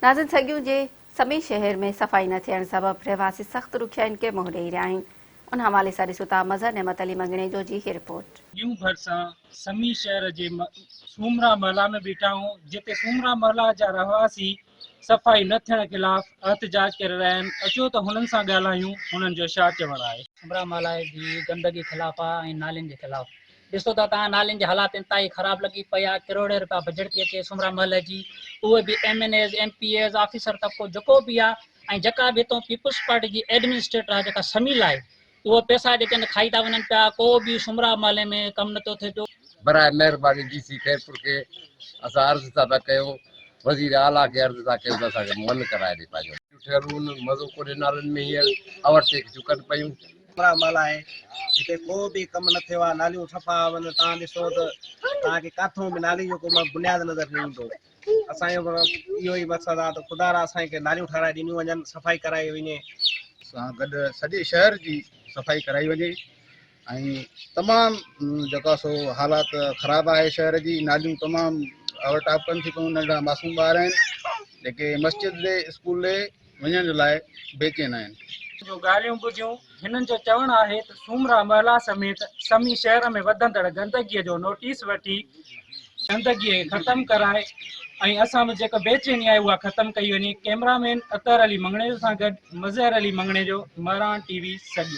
ناظرين سڳيون جي سمي شهر ۾ صفائي نه ٿيڻ سبب رهواسي سخت ڏکيائين کي منهن ڏئي رهيا آهن ان حوالي سان ڏسون ٿا مظهر نعمت علي مڱڻيجو جي هي رپورٽ. ڳيون ڀرسان سمي شهر جي سومرا محلا ۾ بيٺا آهيون جتي سومرا محلا جا رهواسي صفائي نه ٿيڻ خلاف احتجاج ڪري رهيا آهن اچو ته هنن سان ڳالهايون هنن جو ڇا چوڻ آهي. سومرا محلا جي گندگي خلاف آ ۽ نالين جي خلاف ڏسو ته تان نالين جي حالات انتهائي خراب لڳي پئي آ ڪروڙين روپيا بجيٽ ٿي اچي سومرا محلي جي اهي به M N As M P As officer طبقو جيڪو به آ ۽ جيڪا به هتون پيپلز پارٽي جي ايڊمنسٽريٽر آ جيڪا سميل آهي اهو پئسا جيڪي آهن کائي ٿا وڃن پيا ڪو به سومرا محلي ۾ ڪم نٿو ٿئي پيو. براء مهرباني ڊي سي خيرپور کي اسان عرض ٿا پيا ڪيون وزير اعليٰ کي عرض ٿا ڪيون ته اسان کي مل ڪرائي ڏي پنهنجو. ٺهيل هن مزو ڪونهي نالن ۾ هينئر اوور ٽيڪ جون ڪن پيون. عمرا محل آهي جتي ڪو به ڪم نه ٿيو آهي ناليون صفا معنيٰ توهان ڏسو ته توهان کي ڪاٿو به نالي جو ڪو بنياد نظر نه ايندو اسان جو اهو ئي مقصد آهي ته خدا را اسان کي ناليون ٺهرائي ڏنيون وڃن صفائي ڪرائي وڃي. سان گڏ سڄي شهر جي صفائي ڪرائي وڃي ۽ تمام جيڪا سو حالات خراب آهي شهر جي ناليون تمام اوور ٽاپ ڪن ٿي پيون ننڍڙا معصوم ٻار آهن جيڪي مسجد ڏي اسڪول ڏي وڃڻ جي لاء بيچين آهن. جون ڳالهيون ٻڌيون، هنن جو چوڻ آهي ته سومرا محلا سميت سمي شهر ۾ وڌندڙ گندگي جو نوٽيس وٺي گندگي کي ختم ڪرائي ۽ اسان ۾ جيڪا بيچيني آهي اها ختم ڪئي وڃي، ڪئميرا مين اطهر علي مڱڻيجو سان گڏ مظهر علي مڱڻيجو، مهراڻ ٽي وي، سڳيون.